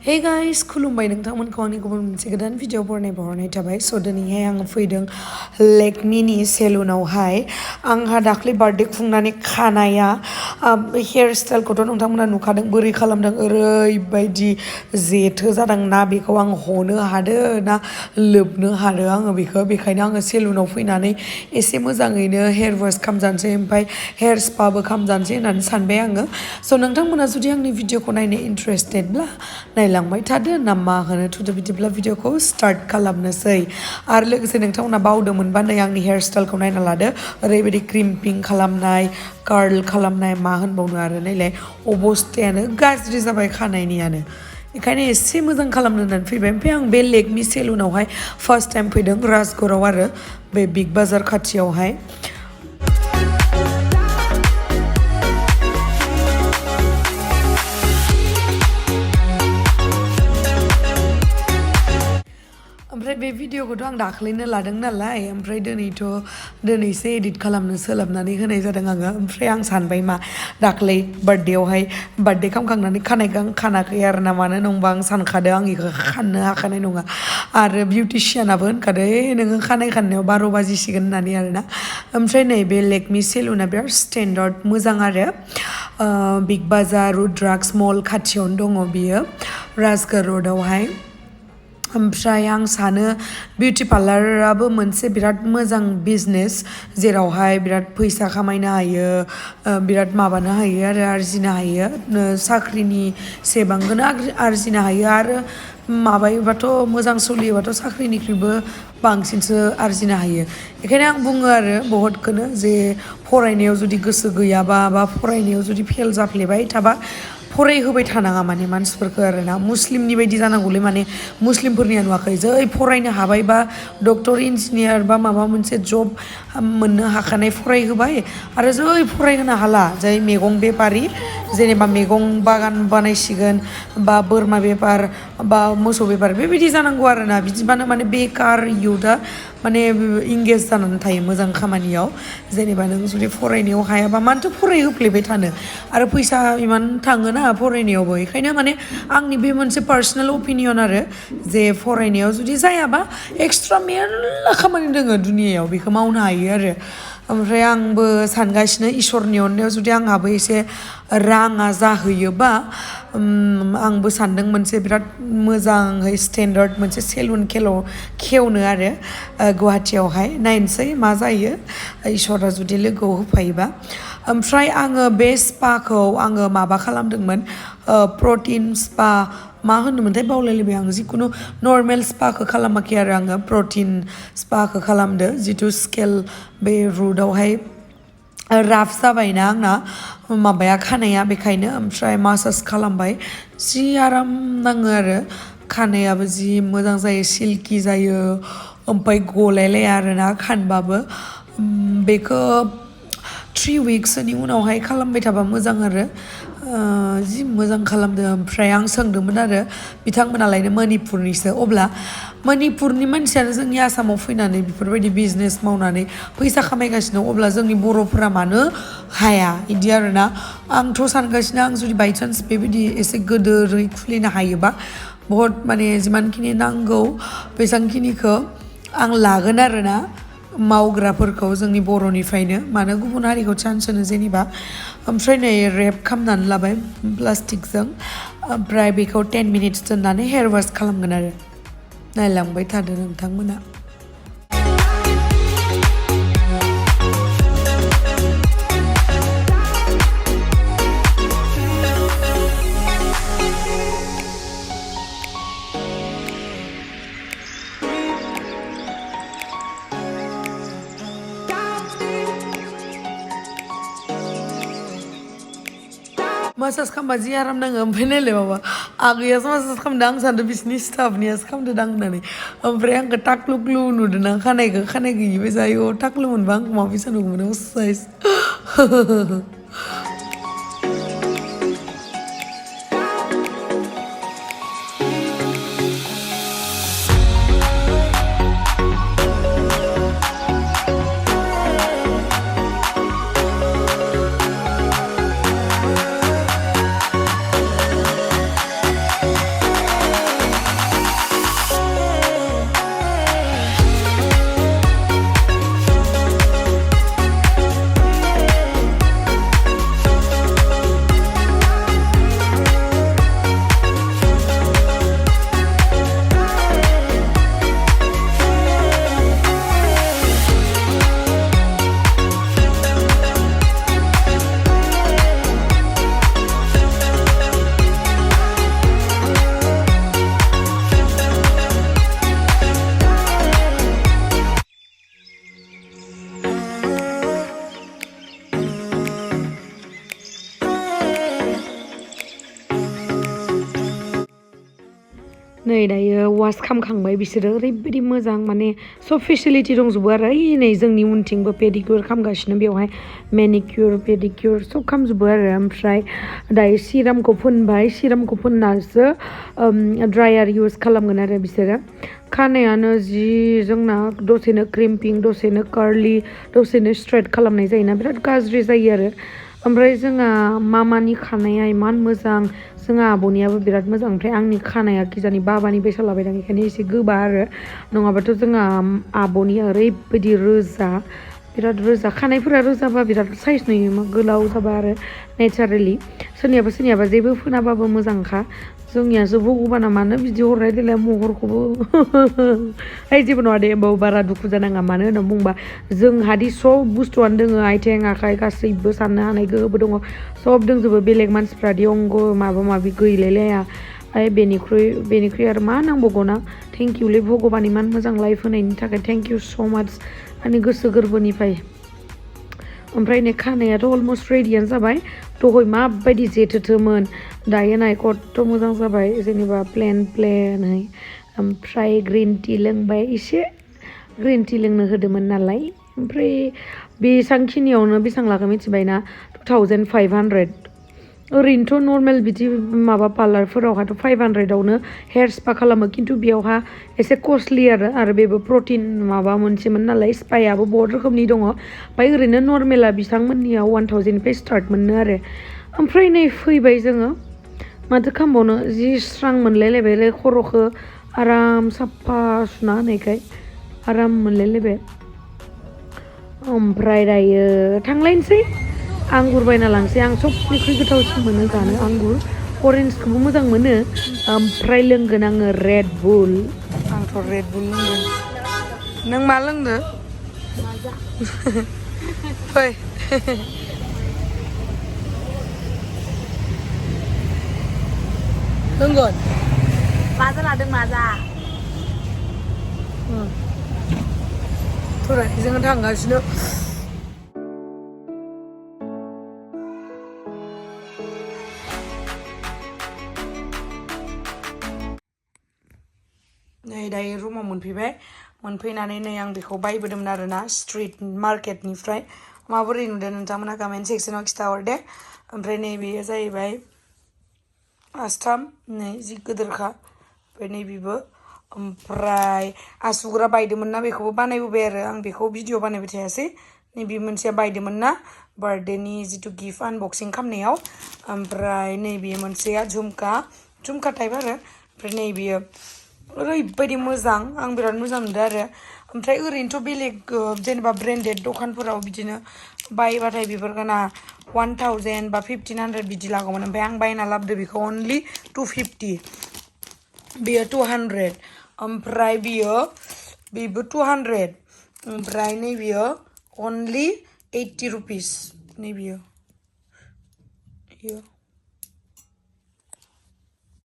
Hey guys, खुलुमबाय नोंथांमोनखौ आंनि गुबुन मोनसे गोदान भिडिअ बरनाय थाबाय दिनैहाय आङो फैदों लेकमिनि सेलुनावहाय आंहा दाख्लै बार्थडे खुंनानै खानाया हेयार स्टाइलखौथ' नोंथांमोना नुखादों बोरै खालामदों ओरैबायदि जेथो जादों ना बेखौ आं हनो हादों ना लोबनो हादों आङो बेखायनो आङो सेलुनाव फैनानै एसे मोजाङैनो हेयार वाश खालामजानोसै ओमफ्राय हेयार स्पाबो खालामजानोसै होननानै सानबाय आङो नोंथांमोना जुदि आंनि भिडिअखौ नायनो इन्टारेस्टेडब्ला नायलांबाय थादो ना मा होनो थुदो बिदिब्ला भिडिअखौ स्टार्ट खालामनोसै आरो लोगोसे नोंथांमोना बावदोंमोनबा नै आंनि हेयार स्टाइलखौ नायना लादो ओरैबायदि क्रिम्पिं खालामनाय कार्ल खालामनाय मा होनबावनो आरो नायलाय अबस्थायानो गाज्रि जाबाय खानायनियानो बेखायनो एसे मोजां खालामनो होननानै फैबाय ओमफ्राय आं बे लेकमि सेलुनावहाय फार्स्ट टाइम फैदों राजगड़आव आरो बे बिग बाजार खाथियावहाय ओमफ्राय बे भिडिअखौथ' आं दाख्लैनो लादों नालाय ओमफ्राय दिनैसो एडिट खालामनो सोलाबनानै होनाय जादों आङो ओमफ्राय आं सानबाय मा दाख्लै बार्थडे खालामखांनानै खानाखै आरो ना मानो होनबा आं सानखादों आं बेखौ खाननो हाखानाय नङा आरो बिउटिशियानाबो होनखादों नोङो खानाय खाननायाव 12 बाजिसिगोन होननानै आरोना ओमफ्राय नै बे लेकमि सेलुना बिराद स्टेन्डार्ड मोजां आरो बिग बाजार रुद्राक्स मल खाथियावनो दङ बियो राजगड़ र'डआवहाय ओमफ्राय आं सानो बिउटि पार्लाराबो मोनसे बिराद मोजां बिजनेस जेरावहाय बिराद फैसा खामायनो हायो बिराद माबानो हायो आरो आरजिनो हायो साख्रिनि सेबांखौनो आरजिनो हायो आरो माबायोबाथ' मोजां सोलियोबाथ' साख्रिनिख्रुइबो बांसिनसो आरजिनो हायो बेखायनो आं बुङो आरो बहुतखौनो जे फरायनायाव जुदि गोसो गैयाबा बा फरायनायाव जुदि फेल जाफ्लेबाय थाबा फरायहोबाय थानाङा माने मानसिफोरखौ आरोना मुस्लिमनि बायदि जानांगौलै माने मुस्लिमफोरनिया नुवाखै जै फरायनो हाबाय बा डक्टर इन्जिनियार बा माबा मोनसे जब मोननो हाखानाय फरायहोबाय आरो जै फरायहोनो हाला जाय मैगं बेफारि जेनेबा मैगं बागान बानायसिगोन बा बोरमा बेफार बा मोसौ बेफार बेबायदि जानांगौ आरोना बिदिबानो माने बेकार इयुथआ माने इंगेज जानानै थायो मोजां खामानियाव जेनेबा नों जुदि फरायनायाव हायाबा मानोथो फरायहोफ्लेबाय थानो आरो फैसा इमान थाङोना फरायनायावबो बेखायनो माने आंनि बे मोनसे पार्सनेल अपिनियन आरो जे फरायनायाव जुदि जायाबा एक्सट्रा मेरला खामानि दोङो दुनियायाव बेखौ मावनो हायो आरो ओमफ्राय आंबो सानगासिनो इसोरनि अननायाव जुदि आंहाबो एसे राङा जाहैयोबा आंबो सानदों मोनसे बिराद मोजाङै स्टेन्डार्ड मोनसे सेलुन खेवनो आरो गुवाहाटियावहाय नायनोसै मा जायो इसोरा जुदि लोगोआव होफायोबा ओमफ्राय आङो बे स्पाखौ आङो माबा खालामदोंमोन प्रटिन स्पा मा होनोमोनथाय बावलायलायबाय आं जिखुनु नर्मेल स्पाखौ खालामाखै आरो आङो प्रटिन स्पाखौ खालामदो जिथु स्केल बे रुटआवहाय राफ जाबायना आंना माबाया खानाया बेखायनो ओमफ्राय मासाज खालामबाय जि आराम नाङो आरो खानायाबो जि मोजां जायो सिल्कि जायो ओमफ्राय गलायलाया आरोना खानबाबो बेखौ 3 विक्सनि उनावहाय खालामबाय थाबा मोजां आरो जि मोजां खालामदों ओमफ्राय आं सोंदोंमोन आरो बिथांमोनालायनो मणिपुरनिसो अब्ला मणिपुरनि मानसियानो जोंनि आसामाव फैनानै बेफोरबायदि बिजनेस मावनानै फैसा खामायगासिनो अब्ला जोंनि बर'फोरा मानो हाया बिदि आरोना आंथ' सानगासिनो आं जुदि बायचान्स बेबायदि एसे गोदोरै खुलिनो हायोबा बहुत माने जिमानखिनि नांगौ बेसेबांखिनिखौ आं लागोन आरोना मावग्राफोरखौ जोंनि बर'निफ्रायनो मानो गुबुन हारिखौ चान्स होनो जेनेबा ओमफ्राय नै रेप खालामनानै लाबाय प्लास्टिकजों ओमफ्राय बेखौ 10 मिनिट्स दोननानै हेयार वाश खालामगोन आरो नायलांबाय थादो नोंथांमोना मासाज खालामबा जि आराम नाङो ओमफ्राय नायलाय माबा आगैयासो मासाज खालामदों आं सानदों बिसिनि स्टाफनियासो खालामदों दां होननानै ओमफ्राय आंखौ टाक्लु क्लु नुदों आं खानाय गैयिबो जायो टाक्लु मोनबा आंखौ माबैसा नुगौमोन साइज नै दायो वास खालामखांबाय बिसोरो ओरैबायदि मोजां माने सब फेसिलिटि दंजोबो आरो नै जोंनि उनथिंबो पेडिकिउर खालामगासिनो बेवहाय मेनिकिउर पेडिकिउर सब खालामजोबो आरो ओमफ्राय दायो सिरामखौ फोनबाय सिरामखौ फोननासो ड्रायार इउज खालामगोन आरो बिसोरो खानायानो जि जोंना दसेनो क्रिम्पिं दसेनो कार्लि दसेनो स्ट्रेट खालामनाय जायोना बिराद गाज्रि जायो आरो ओमफ्राय जोंहा मामानि खानाया इमान मोजां जोंहा आब'नियाबो बिराद मोजां ओमफ्राय आंनि खानाया किजानि बाबानि बायसा लाबाय दं बेखायनो एसे गोबा आरो नङाबाथ' जोंहा आब'निया ओरैबायदि रोजा बिराद रोजा खानायफोरा रोजाबा बिराद साइज नुयो गोलाव जाबा आरो नेचारेलि सोरनियाबा जेबो फोनाबाबो मोजांखा जोंनियासो भगबाना मानो बिदि हरनाय देलाय महरखौबो ओइ जेबो नङा दे होमबाबो बारा दुखु जानाङा मानो होनना बुंबा जोंहादि सब बुस्थुआनो दोङो आथिं आखाइ गासैबो साननो हानाय गोहोबो दङ सब दंजोबो बेलेग मानसिफ्रादि अंग माबा माबि गैलायलाया बेनिख्रुइ आरो मा नांबावगौना थेंक इउलै भगबान इमान मोजां लाइफ होनायनि थाखाय थेंक इउ स' माच आंनि गोसो गोरबोनिफ्राय ओमफ्राय नै खानायाथ' अलमस्ट रेडियानो जाबाय दहाय माबायदि जेथोथोमोन दायो नाय खथ' मोजां जाबाय जेनेबा प्लेनहै ओमफ्राय ग्रिन टि लोंबाय एसे ग्रिन टि लोंनो होदोंमोन नालाय ओमफ्राय बेसांखिनियावनो बेसां लागोन मिथिबायना 2500 ओरैनोथ' नर्मेल बिदि माबा पार्लारफोरावहाथ' 500आवनो हेयार स्पा खालामो खिन्थु बेयावहा एसे कस्टलि आरो बेबो प्रटिन माबा मोनसेमोन नालाय स्पायाबो बहुत रोखोमनि दङ ओमफ्राय ओरैनो नर्मेला बिथांमोननियाव 1000निफ्राय स्टार्ट मोनो आरो ओमफ्राय नै फैबाय जोङो माथो खालामबावनो जि स्रां मोनलायलायबाय खर'खौ आराम साफा सुना होनायखाय आराम मोनलायलायबाय ओमफ्राय दायो थांलायनोसै आंगुर बायना लांसै आं सबनिख्रुइ गोथावसिन मोनो जानो आंगुर अरेन्जखौबो मोजां मोनो ओमफ्राय लोंगोन आङो रेड बुल आंथ' रेड बुल लोंगोन नों मा लोंदो फै लोंगोन माजा लादों माजा थुराखै जोङो थांगासिनो नै दायो रुमाव मोनफैनानै नै आं बेखौ बायबोदोंमोन आरोना स्ट्रिट मार्केटनिफ्राय माबोरै नुदों नोंथांमोना कमेन्ट सेक्सनाव खिथाहरदे ओमफ्राय नै बेयो जाहैबाय आस्थाम नै जि गिदिरखा ओमफ्राय नैबेबो ओमफ्राय आसुगुरा बायदोंमोन ना बेखौबो बानायबोबाय आरो आं बेखौ भिडिअ बानायबाय थायासै नैबे मोनसेया बायदोंमोन ना बार्थडेनि जिथु गिफ्ट आनबक्सिं खालामनायाव ओमफ्राय नैबे मोनसेया झुमका टाइप आरो ओमफ्राय नैबेयो ओरैबायदि मोजां आं बिराद मोजां मोनदों आरो ओमफ्राय ओरैनोथ' बेलेग जेनेबा ब्रेन्डेड दखानफोराव बिदिनो बायबाथाय बेफोरखौ ना 1000 बा 1500 बिदि लागौमोन ओमफ्राय आं बायना लाबोदो बेखौ अनलि 250 बेयो 200 ओमफ्राय बेबो 200 ओमफ्राय नैबेयो अनलि 80 रुपिस नैबेयो